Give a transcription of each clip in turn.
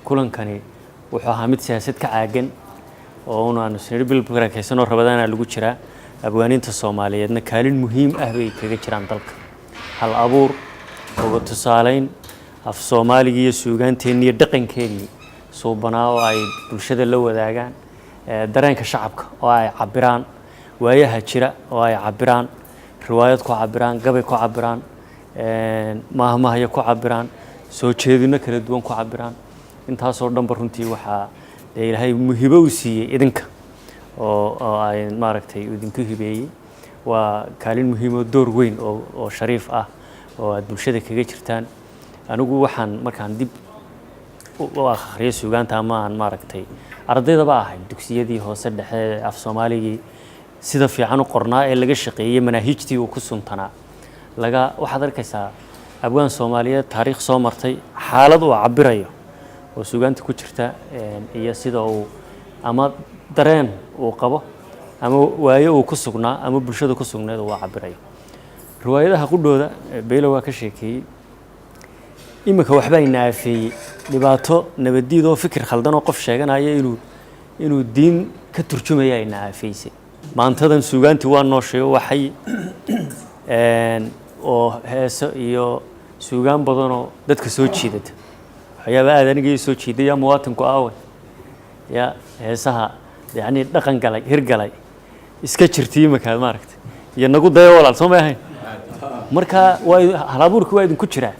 Kulankani wuxuu ahaa mid siyaasad ka caagan oo un aanu isnidhi bil barakaysanoo Ramadaana lagu jiraa. Abwaaniinta Soomaaliyeedna kaalin muhiim ah bay kaga jiraan dalka, hal abuur, uga tusaalayn af Soomaaligii iyo suugaanteennii iyo dhaqankeennii suubanaa oo ay bulshada la wadaagaan, dareenka shacabka oo ay cabiraan, waayaha jira oo ay cabiraan, riwaayad ku cabiraan, gabay ku cabiraan, maahmahyo ku cabiraan, soo jeedino kala duwan ku cabiraan. Intaasoo dhanba runtii waxaa dee Ilaahay muhibo u siiyey idinka oo ay maaragtay idinku hibeeyey. Waa kaalin muhiim oo door weyn oo shariif ah oo aad bulshada kaga jirtaan. Anigu waxaan markaan dib u akhriyo suugaanta ama aan maaragtay ardaydaba ahay dugsiyadii hoose dhexe, af Soomaaligii sida fiican u qornaa ee laga shaqeeyey, manaahiijtii uu ku suntanaa laga, waxaad arkaysaa abwaan Soomaaliyeed taariikh soo martay, xaalad uu cabirayo oo suugaanta ku jirta, iyo sida uu ama dareen uu qabo ama waayo uu ku sugnaa ama bulshada ku sugnayd uu cabirayo. Riwaayadaha qudhooda Beylo waa ka sheekeeyey. Iminka waxbaa ina aafeeyey dhibaato nabadiid oo fikir khaldan oo qof sheeganaya inuu diin ka turjumaya ina aafeysay. Maantadan suugaantii waa nooshayo, waxay oo heeso iyo suugaan badanoo dadka soo jiidata, waxyaaba aad aniga ii soo jiiday, yaa muwaatinku aawe, ya heesaha yacni dhaqan galay, hirgalay, iska jirtay iminka maaragtay iyo nagu dayo walaal, soo may ahayn? Marka waa halabuurki waa idinku jiraa,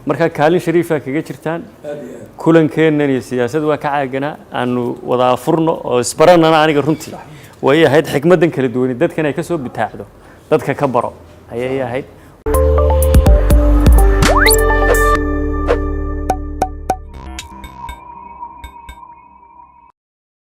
marka kaalin shariifa kaga jirtaan. Kulankeennan iyo siyaasad waa ka caaganaa, aanu wada afurno oo isbaranana. Aniga runtii way ahayd xikmaddan kala duwani dadkan ay ka soo bitaacdo, dadka ka baro ayay ahayd.